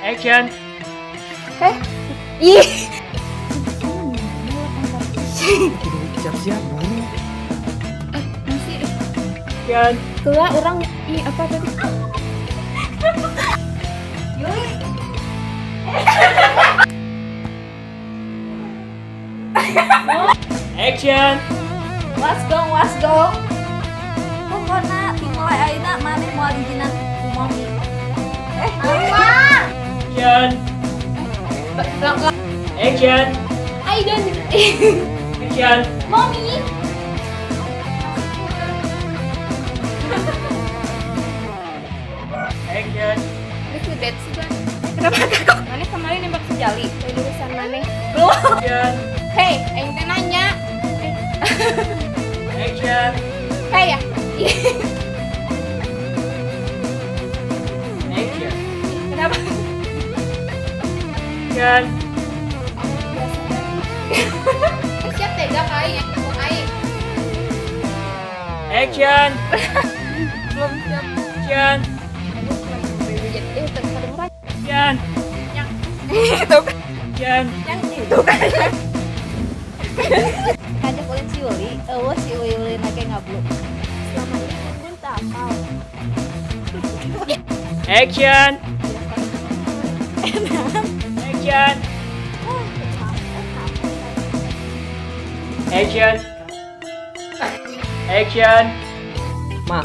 Action. Heh. Ih. Siap-siap buru. Masih. Action. Keluar orang ih apa tadi? Yuli. Action. Let's go, let's go. Pokoknya dimulai ayeuna maneh moal diizinan ku mami. Apa? Action. Action. I don't. Action. Mommy. Action. Itu dead sih, Bang. Kenapa kok? Maneh kemarin nembak sejali. Dari urusan maneh. Belum. Action. Hey, aing teh nanya. Action. Hey ya. Action. Kenapa? Action. Siap tega ka aing, ngomong aing. Action. Belum siap. Action. Action. Yang itu. Action. Yang itu kan. Kajak ulin si Uli, eueuh si Uli ulin lagi ngabluk. Selama ini pun tak apal. Action. Action. Action. Action. Ma,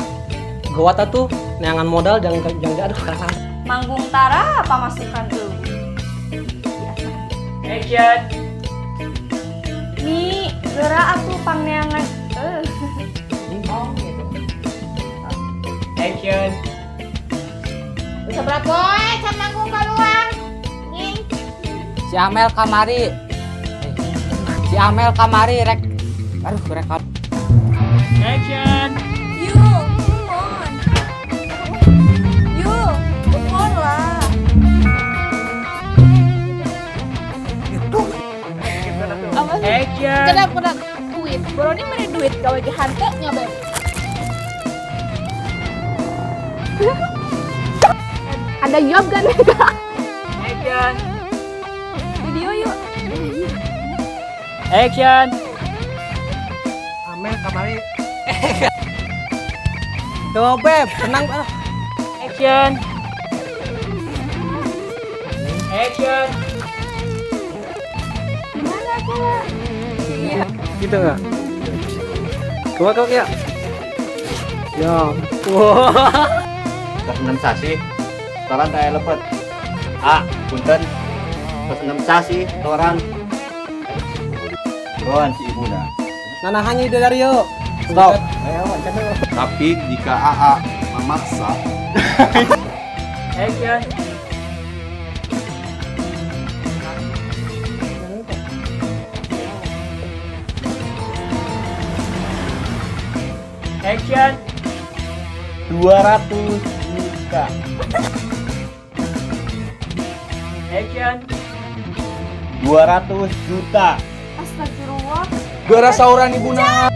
gawat tuh neangan modal jangan aduh kerasa. Manggung tara apa masukan tuh? Action. Mi, geura atuh pangneangan. Oh gitu. Action. Bisa berapa poe can manggung keluar. Nih. Si Amel kamari. Si Amel kamari rek. Aduh rekod. Action. You, come on. You, come on lah. Itu. Action. Kenapa duit? Boroni mana duit gawe ge hante nya beb. Ada job kan mereka? Action. Video yuk. Action. Amel kamari. Tuh beb, tenang. Action. Action. Gimana aku lah? Iya. Gitu nggak? Keluar kok ya? Ya. Wah. Tos 6 sasi, toran teh lepet. A, punten. Tos 6 sasi, toran. Buruan si ibuna. Nanahannya ide dari yuk. Stop. Tapi jika AA memaksa. Action. Action. 200 juta. Action. 200 juta. Astagfirullah. Geura sauran ibuna.